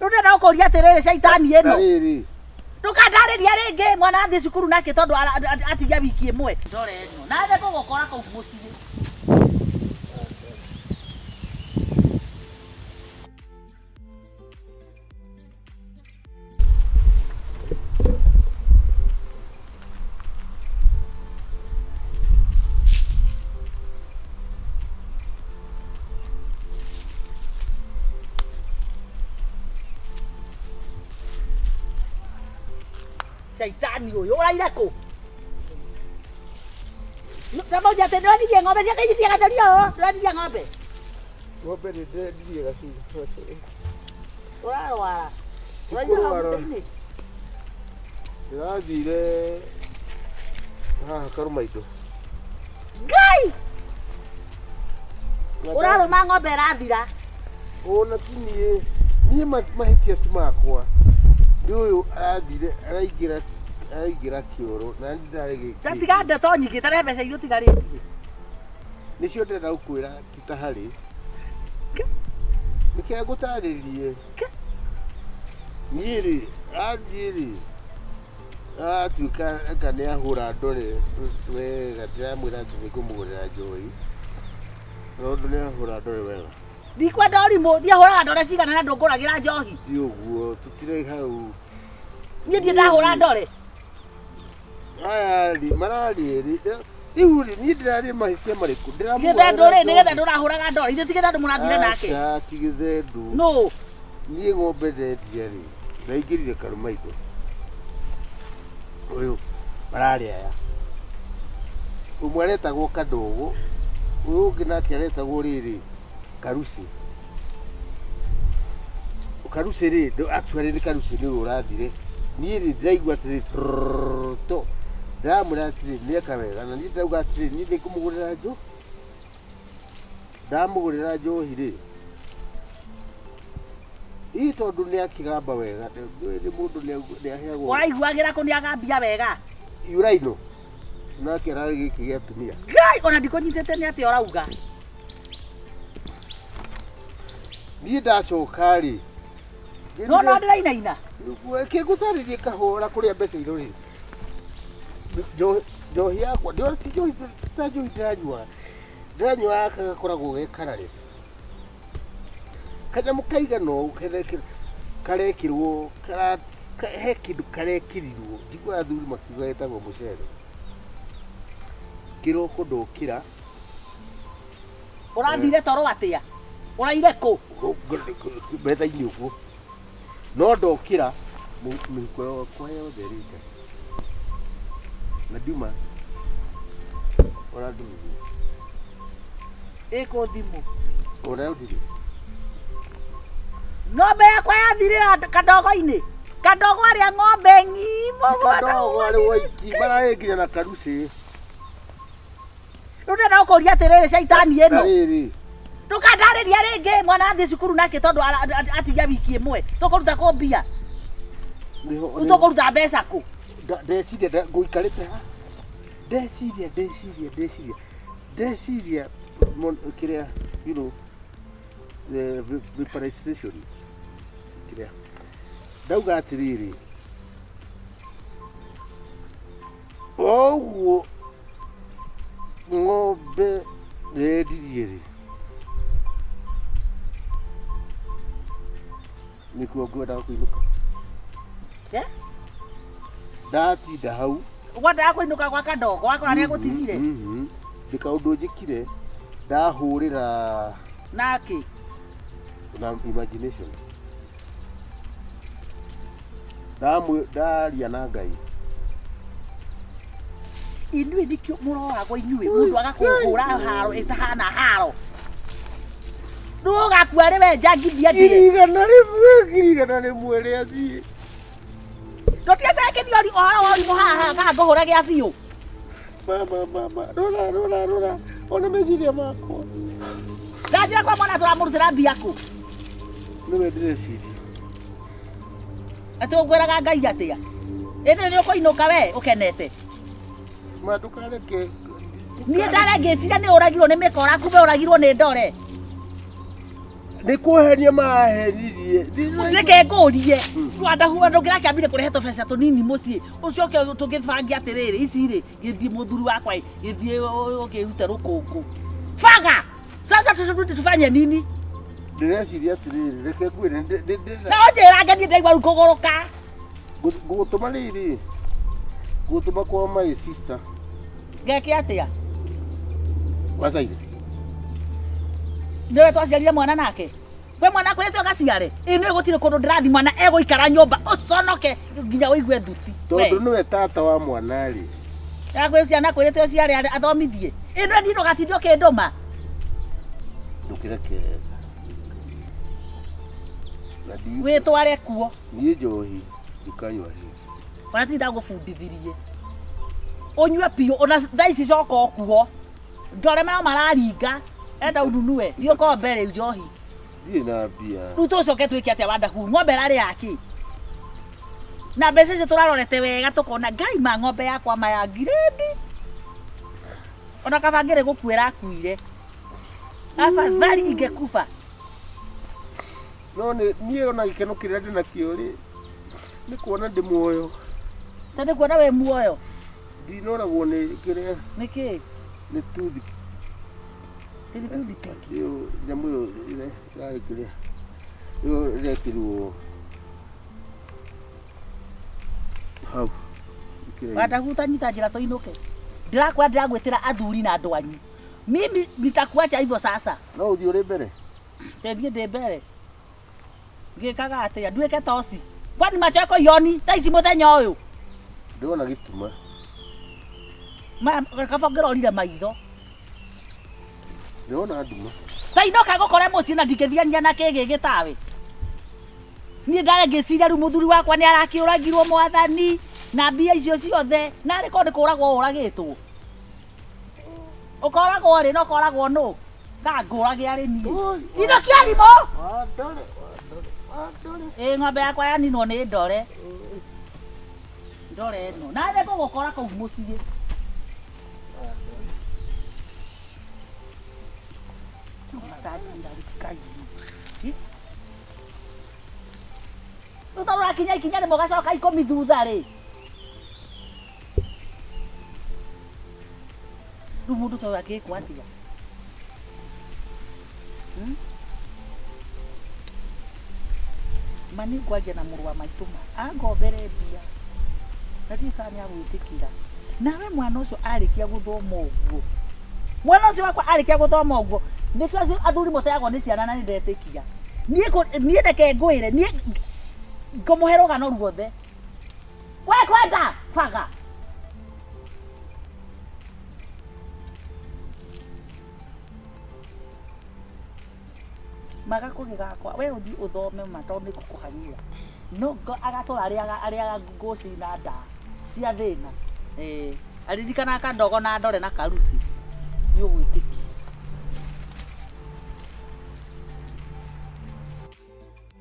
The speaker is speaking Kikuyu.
Rĩu ndĩrenda gũkũria atĩrĩrĩ, caitani Na ĩno. rĩrĩ. Ndũkandarĩria rĩngĩ, mwana athiĩ cukuru nake tondũ atigia wiki ĩmwe. Ndore ĩno. Nawe ngũgũkora kũu mũciĩ. Caitani ũyũ ũraire kũ? Ndamauja atĩ ndĩronirie ng'ombe ciake ithiĩ gatheria ũũ, ndĩronirie ng'ombe. Ng'ombe nĩ ndĩrendirie gacunjĩ. Ũrarwara. Ũraire hau Kũrwara. mũtĩ-inĩ. Ndĩrathire haha Karũmaindo. Ngai! Ũrarũma ng'ombe ĩrathira. Ona ti niĩ, niĩ mahĩtia ti makwa. Nĩ ũyũ arathire araingĩra araingĩra kĩoro na niĩ ndarĩ gĩkĩ. Ta tiga ndeto nyingĩ, ta rehe mbeca iria ũtigarĩtie. Nĩcio ndĩrenda gũkwĩra ti ta harĩ. Nĩkĩo ngũtarĩrie. Niĩ rĩ, athiĩ rĩ, atuĩka anga nĩ ahũra ndore wega, ndĩramwĩra atĩ nĩ ngũmũgũrĩra njohi, tondũ nĩ ahũra ndore wega. Ndikwenda ũrimũ, niĩ hũraga ndore cigana na ndũngũragĩra njohi. Ti ũguo, tũtirĩ hau. Niĩ ndirĩ ndahũra ndore. Aya rĩ, mararĩ erĩ. Rĩu rĩ, niĩ ndĩrarĩ mahĩtia marĩkũ? Gĩthendũ rĩ, nĩ gĩthendũ ũrahũraga ndore. Ithuĩ ti gĩthendũ mũrathire nake. Aca, ti gĩthendũ. Nũ? Niĩ ng'ombe ndendia rĩ, ndaingĩrire Karũmaindo. Ũyũ, mararĩ aya. Ũmwe aretagwo Kadogo, ũyũ ũngĩ nake aretagwo rĩrĩ, Karuci. Karuci rĩ, actually nĩ Karuci nĩwe ũrathire. Niĩ rĩ, ndĩraigua atĩrĩ trrrr to. Ndĩramwĩra atĩrĩ, nĩeka wega, na niĩ ndĩrauga atĩrĩ, niĩ nĩngũmũgũrĩra njohi. Ndamũgũrĩra njohi rĩ, hihi tondũ nĩ akĩgamba wega, nĩ mũndũ nĩ aheagwo. Ũraiguagĩra kũ nĩ agambia wega? Yuraino, nake ararĩ gĩkĩ gĩa atumia. Ngai, ona ndikũnyitĩte nĩ atĩa ũrauga. Niĩ ndacoka rĩ, No no ndĩrainaina. Kĩngũtarĩrie kahora kũrĩa mbeca irorĩ. Njohi yakwa, ndĩrona ti njohi ta njohi ndĩranyua. Ndĩranyua gaka gakoragwo ge kararĩ. Kanyamũ kaigana ũũ karekĩrwo, he kĩndũ karekĩrirwo. Njiguaga athuri makiuga getagwo mũcere. Kĩroko ndokĩra. Ũrathire toro atĩa? Ũraire kũ? Metha-inĩ ũguo. No ndokĩra mĩhuko yakwa yothe ĩrĩte. Na ndiuma ona ndururu. Ĩkũ thimũ. Ona yo ndirĩ. Ng'ombe yakwa yathirĩra kadogo-inĩ. Kadogo arĩa ng'ombe ng'ima. Kadogo arĩ waiki mararĩ nginya na karucĩ. Rĩu ndĩrenda gũkũria atĩrĩrĩ, caitani ĩno. Na rĩrĩ. Ndũkandarĩria rĩngĩ, mwana athiĩ cukuru nake tondũ atigia wiki ĩmwe. Tũkũruta kũ mbia? Rĩu tũkũruta mbeca kũ? Ndeciria ngũikarĩte ha? Ndeciria, ndeciria, ndeciria. Ndeciria kĩrĩa, you know, the vaporization. Kĩrĩa. Ndauga atĩrĩrĩ. Oguo ng'ombe yendirie rĩ, nĩkuo ngwendaga kũinũka. Eh? Ndatinda hau. Wendaga kũinũka gwa Kadogo, wakora nĩ agũtigire? Ndĩ kaũndũ njĩkire, ndahũrĩra Nake? Na imagination. Ndaria na Ngai. Inyuĩ nĩkĩo mũroragwo inyuĩ, mũndũ agakũhũra haro ĩtahana haro. Rĩu ũgakua rĩ we njangithia ndĩe. 100,000, 100,000 rĩathiĩ. Tũtiĩte kĩthiori ũhoro wa ũrimũ haha kana ngũhũra gĩa biũ. Mama, mama, rora, rora, rora, ona meciria makwa. Ndanjĩra kwa mwana tũramũrutĩra mbia kũ? Nĩwe ndĩreciria. Atĩ ũngwĩraga Ngai atĩa? Ĩndĩ nĩ ũkũinũka we ũkenete. Ma ndũkareke. Niĩ ndare ngĩciria nĩ ũragirwo nĩ mĩkora kumbe ũragirwo nĩ ndore. Nĩ kũhenia mahenirie. Reke ngũrie rwanda ndũngĩrakĩambire kũrehe tũbeca tũnini mũciĩ ũcoke tũgĩbange atĩrĩrĩ ici rĩ gĩthiĩ mũthuri wakwa ĩ, gĩthiĩ ũkĩrute rũkũngũ baga sasa tufanye nini? Ndĩreciria atĩrĩrĩ, reke ngwĩre Na ũnjĩrange niĩ ndaigua rĩu kũgũrũka. Ngũgũtũma rĩrĩ, ngũgũtũma kwa my sister. Ngeke atĩa? Wacaire. Nĩwe twaciarire mwana nake? Kwĩ mwana akwĩrĩte ũgaciare? Ĩ nĩwe gũtirĩ kũndũ ndĩrathiĩ mwana egũikara nyũmba ũconoke nginya ũigue thuti. Tondũ nĩwe tata wa mwana rĩ. Akwĩ ciana akwĩrĩte ũciare athomithie. Ĩ nĩwe niĩ ndũgatinde ũkĩndũma. Ndũkĩreke. Na Wĩtware kuo. Niĩ njohi ndikanyua hĩndĩ. Ona ti ndagũbundithirie. Ũnyue biũ ona thaa ici coka o kuo. Ndore maya mararinga. Enda ununue. Thiĩ ũkombe rĩu njohi. Ndirĩ na mbia. Rĩu tũcoke twĩke atĩa Wandahu? Ng'ombe ĩrarĩ yakĩ? Na mbeca icio tũrarorete wega tũkona Ngai ma ng'ombe yakwa ma ya ngirĩndi. Ona kaba ngĩrĩ gũkua ĩrakuire. Afadhali ingekufa. No nĩ niĩ ona gĩkeno kĩrĩa ndĩ nakĩo rĩ, nĩ kuona ndĩ muoyo. Ta nĩ kuona wĩ muoyo. Ndinoragwo nĩ kĩrĩa. Nĩ kĩ? Nĩ tuthi. Tĩri toothpick. Ĩyo nyamũ ĩyo ĩrarĩ kĩrĩa. Ĩyo ĩrekĩrwo hau. Wandahu tanyita njĩra tũinũke. Ndĩrakwĩra ndĩragwĩtĩra athuri na andũ anyu. Mimi nitakuacha hivyo sasa. No ũthiĩ ũrĩ mbere? Tendie ndĩ mbere. Ngĩkaga atĩa? Nduĩke toci. Kwani macho yako ioni thaa ici mũthenya ũyũ? Ndĩrona gĩtuma. Kaba ngĩrorire maitho. Ndĩrona nduma. Ta inoka ngũkore mũciĩ na ndingĩthiania na kĩgĩ gĩtawe. Niĩ ndarĩ ngĩciria rĩu mũthuri wakwa nĩ arakĩũragirwo mwathani na mbia icio ciothe na arĩ korwo nĩ kũragwo ũragĩtwo. Ũkoragwo rĩ na ũkoragwo nũ? Ka ngũrage arĩ niĩ. Inokia rimũ. Ĩ ng'ombe yakwa yaninwo nĩ ndore. Ndore ĩno. Na nĩ ngũgũkora kũu mũciĩ. Rĩu tondũ ũrakinya ikinya rĩmwe ũgacoka ikũmi thutha rĩ. Rĩu mũndũ ta ũyũ angĩkwo atĩa? Ma nĩ ngwaria na mũrũ wa maitũ ma angombere mbia na ndiũĩ kana nĩ agwĩtĩkĩra. Nawe mwana ũcio arĩkia gũthoma ũguo, mwana ũcio wakwa arĩkia gũthoma ũguo, nĩkĩo acio athuri mũteagwo nĩ ciana na nĩ ndetĩkia. Niĩ reke ngwĩre, niĩ ngũmũhe rũgano ruothe. We kwenda baga. Maga kũgĩ gakwa, we ũthiĩ ũthome ma tondũ nĩ ngũkũhang'ĩra. No agatũra arĩaga ngũci na nda cia thĩna. Aririkanaga kandogo na ndore na karuci. Nĩ ũgwĩtĩkia.